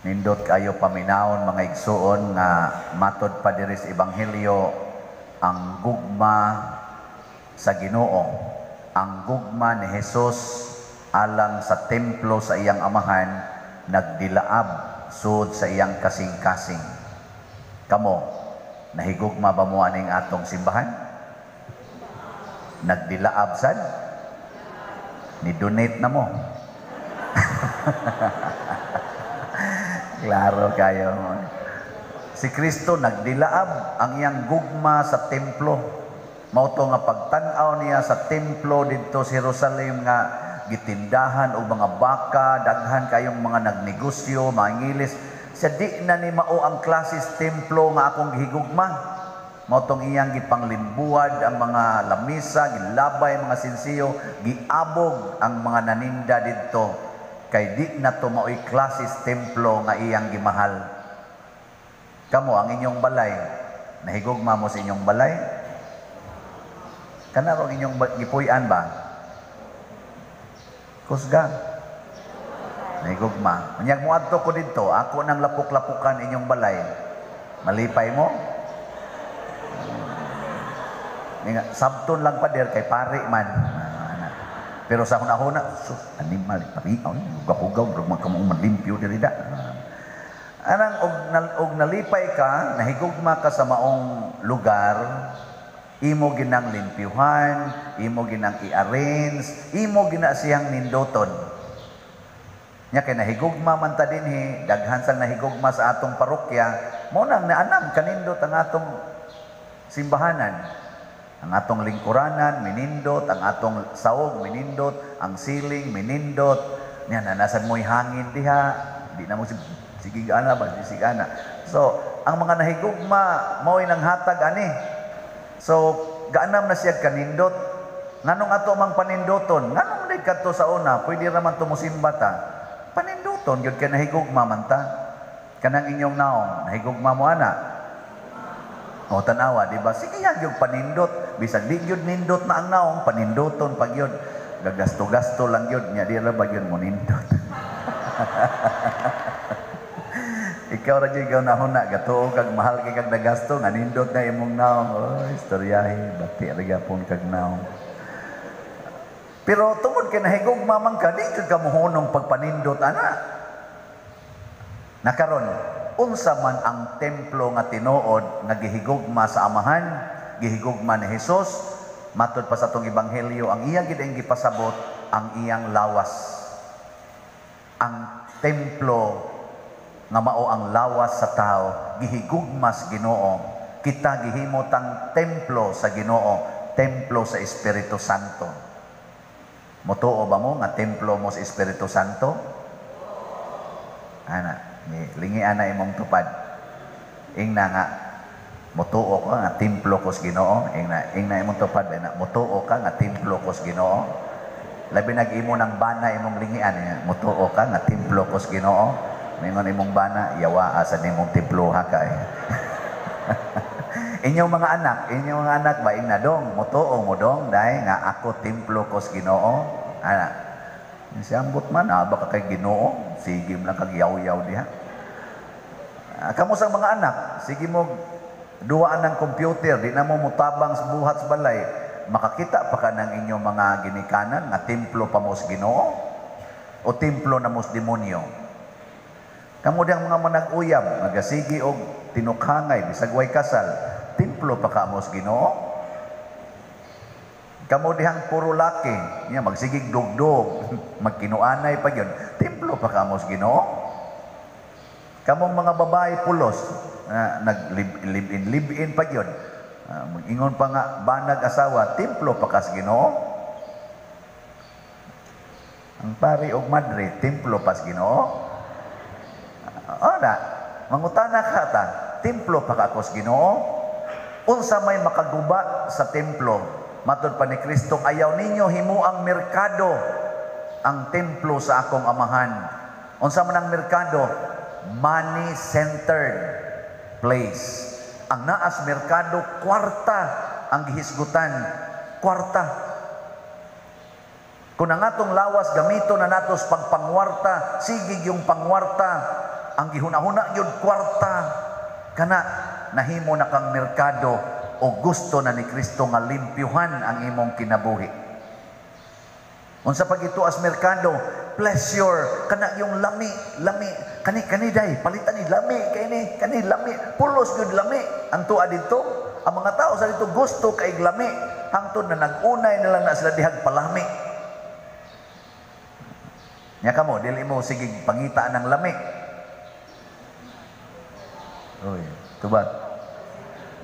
Nindot kayo paminawon, mga igsuon, nga matod pa diri sa Ebanghelyo ang gugma sa Ginoo, ang gugma ni Jesus alang sa templo sa iyang amahan nagdilaab sud sa iyang kasing-kasing. Kamo, nahigugma ba mo aning atong simbahan? Nagdilaab sad? Ni donate na mo? Klaro kayo. Si Kristo nagdilaab ang iyang gugma sa templo. Mao to nga pagtan-aw niya sa templo didto sa Jerusalem nga gitindahan og mga baka, daghan kayong mga nagnegosyo, mga ingilis. Siya, di na ni mao ang klases templo nga akong gihigugma. Mao tong iyang gipanglimbuad ang mga lamisa, gilabay ang mga sinsiyo, giabog ang mga naninda didto. Kay di na to mao'y klases templo nga iyang gimahal. Kamo, ang inyong balay, nahigugma mo sa inyong balay? Kanarong inyong gipuy-an ba? Kusga. Nahigugma. Unyag mo adto ko didto, ako nang lapok-lapukan inyong balay. Malipay mo? Nga, sabton lang pader kay pari man. Pero sa hunahuna, sus, animal, pari, ay, hugaw-hugaw, murag man kamo manlimpyo diri da. Anang og nalipay ka, nahigugma ka sa maong lugar, imo ginang limpyuhan, imo ginang i-arrange, imo gina siyang nindoton. Nya kay nahigugma man ta dinhi, daghan sang nahigugma sa atong parokya, mo nang naanam kanindot ang atong simbahanan. Ang atong lingkuranan, minindot, ang atong saog, minindot, ang siling, minindot. Nya, nanasan mo'y hangin diha, di na mo sige gana ba, di sige gana. So, ang mga nahigugma, mo'y nang hatag ani. So, gaanam na siya kanindot. Nganong ato mang panindoton? Nganong di kadto sa una, pwede raman tumusimba ta. Panindoton, yun kay nahigugma man ta. Kanang inyong naong, nahigugma mo ana. O tanawa, di ba? Sige yan, yung panindot. Bisag di yun nindot na ang naong, panindoton pag yun. Gagasto-gasto lang yun. Nya, di ra ba yun mo nindot? Ikaw ra jud ikaw nahuna, gatuo kag mahal kay kag nagasto, nga nindot na imong naong. Oh, istoryahe, bati ra gyapon kag naong. Pero tungod kay nahigugma man ka, di jud ka mohunong pagpanindot ana. Nakaron, unsa man ang templo nga tinuod nga gihigugma sa Amahan, gihigugma ni Hesus, matud pa sa atong ebanghelyo, ang iya gid ang gipasabot ang iyang lawas. Ang templo nga mao ang lawas sa tao, gihigugma sa Ginoo. Kita gihimo tang templo sa Ginoo, templo sa Espiritu Santo. Motuo ba mo nga templo mo sa Espiritu Santo? Ana, lingi ana imong tupad. Ingna nga motuo ka nga templo ko sa Ginoo, ingna imong tupad na motuo ka nga templo ko sa Ginoo. Labi nag-imo ng bana imong lingian, motuo ka nga templo ko sa Ginoo. Mingon imong bana, yawa asa nimong temploha ka eh. Inyong mga anak ba ingna dong, motuo mo dong dai nga ako templo ko sa Ginoo. Ana. Siyambot man, baka kay Ginoo, sige mo lang kag yaw-yaw diha. Kamo sa mga anak, sige mo duwaan ng computer, di na mo mutabang sa buhat sa balay, makakita pa ka ng inyong mga ginikanan nga templo pa mo sa Ginoo o templo na mo sa demonyo. Kamo diyang mga manag-uyab, nagasigi og tinukhangay, bisag way kasal, templo pa ka mo sa Ginoo. Kamo dihang puro laki, niya magsigig dugdog, magkinuanay pa yun, templo pa ka mo sa Ginoo. Kamong mga babae pulos, nag-live-in, live-in pa yun, mag-ingon pa nga, banag asawa, templo pa ka sa Ginoo. Ang pari og madre, templo pa sa Ginoo. Ana, mangutana ka ta, templo pa ka ako sa Ginoo. Unsa may makaguba sa templo? Matod pa ni Kristo, ayaw ninyo himuang merkado ang templo sa akong amahan. Unsa man ang merkado? Money-centered place. Ang naas merkado, kwarta ang gihisgutan. Kwarta. Kung ang atong lawas gamito na natos pagpangwarta, sige yung pangwarta, Ang gihuna-huna gyud kwarta. Kana nahimo na kang merkado o gusto na ni Kristo nga limpyuhan ang imong kinabuhi. Unsa pagituas merkado, pleasure, kana yung lami, lami, kani kani day, palitan ni lami kay ni, kani lami, pulos gyud lami. Ang tuwa dito, ang mga tao sa dito gusto kay lami, hangtod na nag-unay na lang na sila dihag palami. Nya kamo, dili mo sige pangita ng lami. Uy, tubat.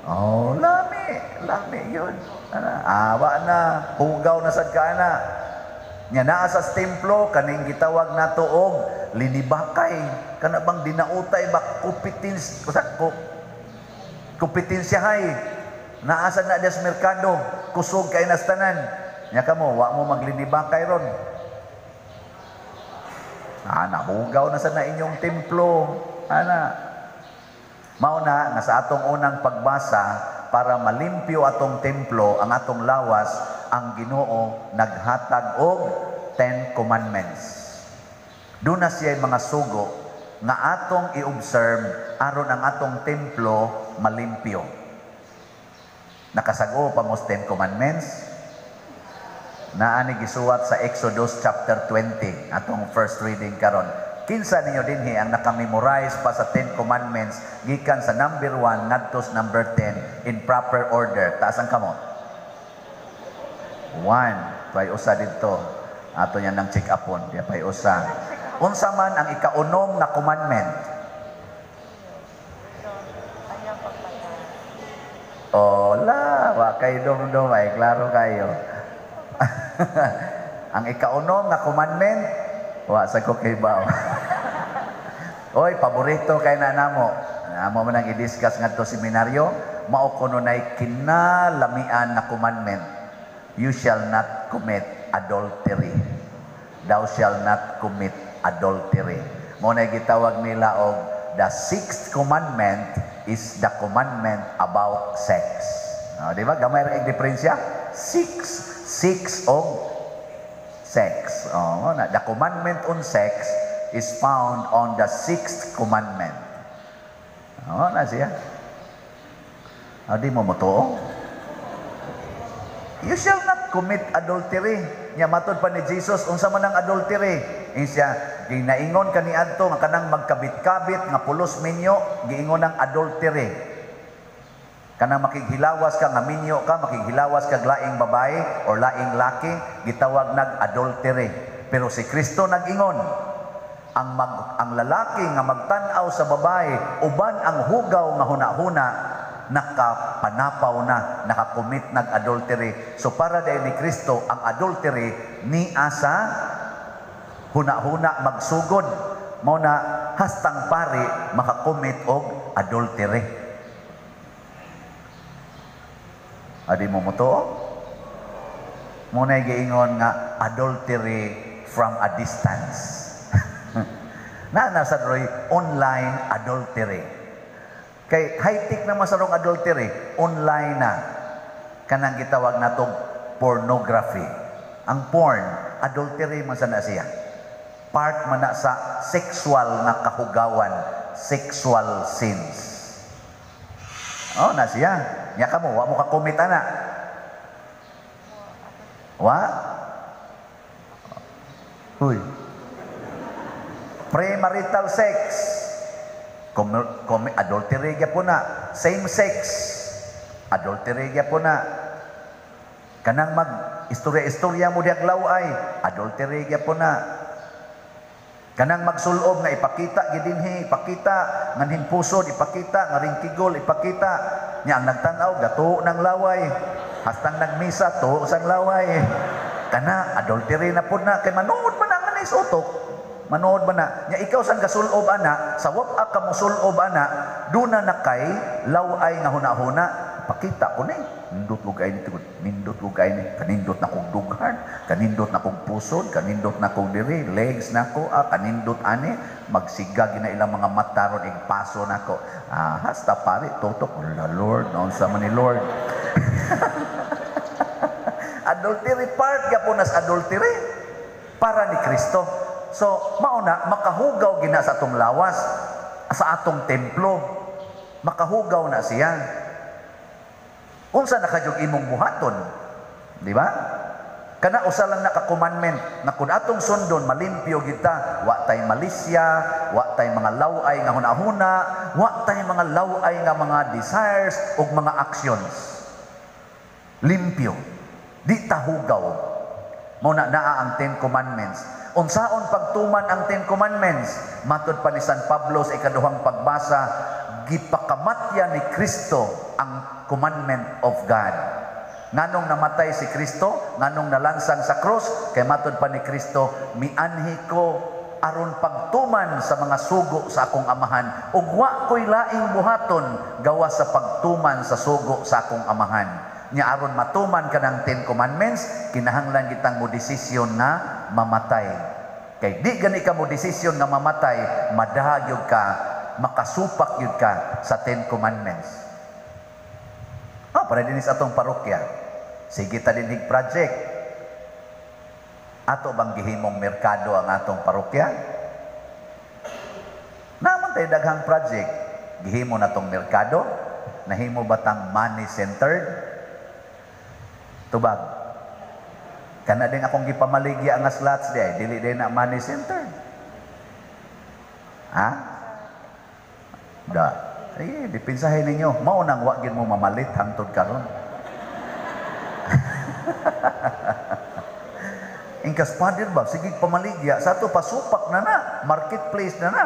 Oh, lami, lami yun. Ana, awa na, hugaw na sad ka ana. Nya naa sa templo kaning gitawag nato og linibakay, kana bang dinautay ba, kupitins sa ko kompetensyahay naa sa na des merkado, kusog kay nas tanan. Nya kamo, wa mo maglinibakay ron. Ah, nahugaw na sa na inyong templo. Ana. Mao na nga sa atong unang pagbasa, para malimpyo atong templo, ang atong lawas, ang Ginoo naghatag og 10 Commandments. Doon na siya mga sugo nga atong i-observe aron ang atong templo malimpyo. Nakasag-o pa mo 10 Commandments? Naa ni gisuwat sa Exodus chapter 20, atong first reading karon. Kinsa ninyo dinhi ang nakamemorize pa sa 10 Commandments gikan sa number 1 ngadto sa number 10 in proper order? Taas ang kamot. 1, tuay usa didto. Ato niya nang check upon, di pay usa. Unsa man ang ikaunom nga commandment? Ayaw pagpatay. Oh, la, wa kay dum ay klaro kayo. Ang ikaunom nga commandment, wa sa ko kay bao. Oy, paborito kay na namo. Namo man ang i-discuss ngadto seminaryo, mao kuno nay kinalamian na commandment. You shall not commit adultery. Thou shall not commit adultery. Mao na gitawag nila og the sixth commandment is the commandment about sex. Oh, di ba? Gamay ra kay diferensya? Six. Six og sex. Oh, mao na. The commandment on sex is found on the sixth commandment. Oh, na siya. Ah, di mo motuo? You shall not commit adultery. Nya matod pa ni Jesus, unsa man ang adultery? Ingon siya, ginaingon kaniadto nga kanang magkabit-kabit nga pulos minyo, giingon ang adultery. Kanang makighilawas ka nga minyo ka, makighilawas ka laing babae or laing laki, gitawag nag adultery. Pero si Kristo nag-ingon, ang lalaki nga magtan-aw sa babae uban ang hugaw nga hunahuna, nakapanapaw na, nakakommit nag adultery. So para dahil ni Kristo, ang adultery ni asa huna-huna magsugod. Mao na hastang pari makakommit og adultery. Adi mo motuo? Mo na giingon nga adultery from a distance. Na nasa roy online adultery. Kay high-tech na masarong adultery, online na. Kanang gitawag natong pornography. Ang porn, adultery man sa na siya. Part man na sa sexual nga kahugawan, sexual sins. Oh, na siya. Nya kamo, wa mo ka commit ana. Wa? Huy. Premarital sex. Adultery gyapon na. Same sex. Adultery gyapon na. Kanang mag istorya-istorya mo diag laway, adultery gyapon na. Kanang magsulob nga ipakita gidinhi, ipakita nganhing pusod, ipakita nga ringkigol, ipakita nya ang nagtan-aw gato ng laway. Hastang nagmisa to sang laway. Kana adultery na pud na kay manuod man ang anis utok. Manood ba na? Nya ikaw sang gasulob ana, sa wap ka mosulob ana, duna na kay laway nga hunahuna, pakita ko ni. Nindot ko kay ni, nindot ko kay ni, kanindot na kong dughan, kanindot na kong pusod, kanindot na kong diri, legs na ko, kanindot ani, magsiga gina ilang mga mata ron igpaso nako. Ah, hasta pare tutok, la Lord, naunsa man ni Lord. Adultery part gyapon nas adultery para ni Kristo. So, mauna, makahugaw gina sa atong lawas. Sa atong templo, makahugaw na siya. Unsa na kadyong imong buhaton? Di ba? Kana usa lang naka commandment na kung atong sundon malimpyo kita, wa tay malisya, wa tay mga laway nga hunahuna, wa tay mga laway nga mga desires ug mga actions. Limpyo. Di ta hugaw. Mao na naa ang Ten Commandments. Unsaon pagtuman ang Ten Commandments? Matod pa ni San Pablo sa ikaduhang pagbasa, gipakamatya ni Kristo ang commandment of God. Nganong namatay si Kristo, nganong nalansang sa krus, kay matod pa ni Kristo, mianhi ko aron pagtuman sa mga sugo sa akong amahan, ug wa ko'y laing buhaton gawas sa pagtuman sa sugo sa akong amahan. Nya aron matuman kanang Ten Commandments, kinahanglan kitang mo desisyon nga mamatay. Kay di gani ka mo desisyon nga mamatay, madahag yun ka, makasupak yun ka sa Ten Commandments. Ah, para din sa atong parokya. Sige ta dinhig project. Ato bang gihimong merkado ang atong parokya? Naman tayo daghang project. Gihimo na tong merkado? Nahimo ba tang money-centered? Tubag. Kana din akong gipamaligya nga slots di ay, dili din na money-centered. Ha? Da. Ay, dipinsahin ninyo. Mao nang wa gid mo mamalit hangtod karon. Ingkas pader ba, sige pamaligya, sa ato pasupak na na, marketplace na na.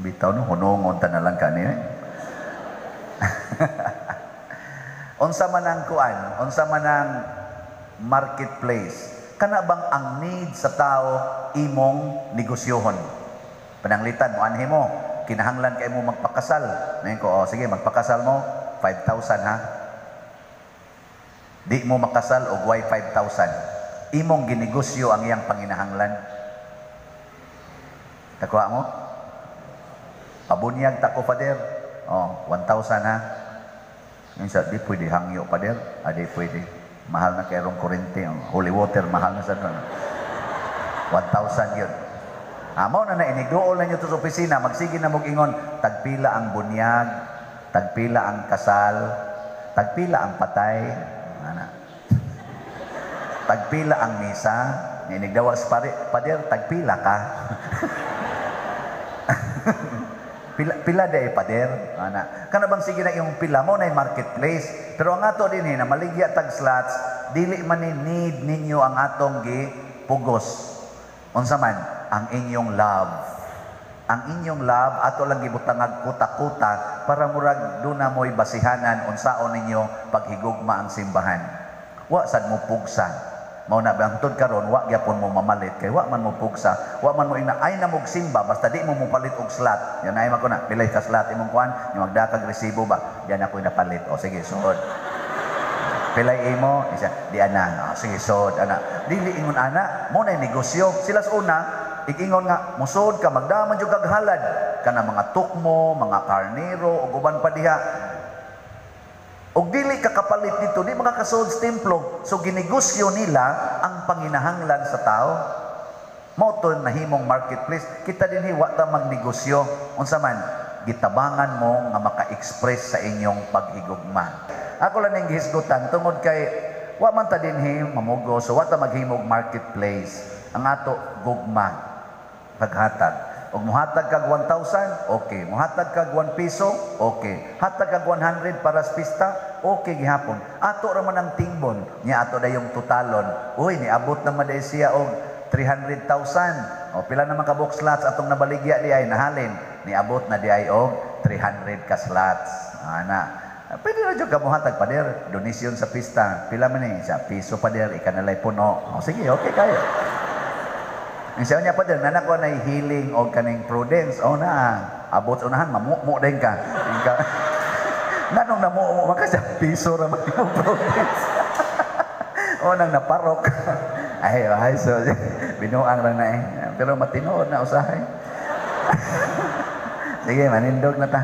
Bitaw no, hunongon ta na lang kani. Eh. Unsa man ang kuan, unsa man ang marketplace, kana bang ang need sa tao imong negosyohon? Pananglitan mo, anhi mo, kinahanglan kay mo magpakasal. Ngayon ko, oh, sige, magpakasal mo, 5,000 ha. Di mo makasal og way 5,000. Imong ginegosyo ang iyang panginahanglan. Nakuha mo? Pabunyag ta ko, Father. Oh, 1,000 ha. Yung sa, di pwede hangyo, Father. Ah, di pwede. Mahal na kayrong kurente. Holy water, mahal na sa 1,000 yun. Amo na na, inigduol na nyo to sa opisina, magsige na mong ingon, tagpila ang bunyag, tagpila ang kasal, tagpila ang patay, ana. Tagpila ang misa, inigdawas pare, pader, tagpila ka. Pila, pila day pader, ana. Kana bang sige na yung pila mo na marketplace. Pero ang ato din na maligya tag slots, dili man ni need ninyo ang atong gi pugos. Unsa man ang inyong love. Ang inyong love ato lang gibutangag kuta-kuta para murag duna mo'y basihanan unsaon ninyo paghigugma ang simbahan. Wa sad mo pugsa. Mao na bangtod karon wa gyapon mo mamalit kay wa man mo pugsa, wa man mo ina ay na mog simba basta di mo mopalit og slot. Yan ay mako na pilay ka slot imong kuan, yung magdakag resibo ba? Diyan ako napalit. O sige, suod. Pilay imo, isa di ana. O sige, suod ana. Dili ingon ana, mo na negosyo. Sila sa una ikingon nga musod ka magdaman jud kag halad kana mga tukmo, mga karnero ug uban pa diha. Og dili ka kapalit dito, di makakasuod sa templo. So ginegosyo nila ang panginahanglan sa tao. Mao to nahimong marketplace. Kita dinhi wa ta magnegosyo. Unsa man gitabangan mo nga maka-express sa inyong paghigugma. Ako lang ning gihisgutan tungod kay wa man ta dinhi mamugo, so wa ta maghimog marketplace. Ang ato gugma paghatag. Og muhatag kag 1,000, okay. Muhatag kag 1 piso, okay. Hatag kag 100 para sa pista, okay gihapon. Ato ra man ang tingbon, nya ato dayong totalon. Uy, niabot na man day siya og 300,000. O pila naman ka box slots atong nabaligya di ay nahalin. Niabot na di ay og 300 ka slots. Ana. Pwede ra jud ka muhatag pader, donasyon sa pista. Pila man ni sa piso pader, ikanalay puno. O sige, okay kayo. Ang siya niya pa din, nanak ko na healing o kaning prudence. O na, abot sa unahan, mamumo din ka. Nanong namumo man ka sa piso ra man yung prudence. O nang naparok. Ay, ay, so, binuang lang na eh. Pero matinood na usahay. Sige, manindog na ta.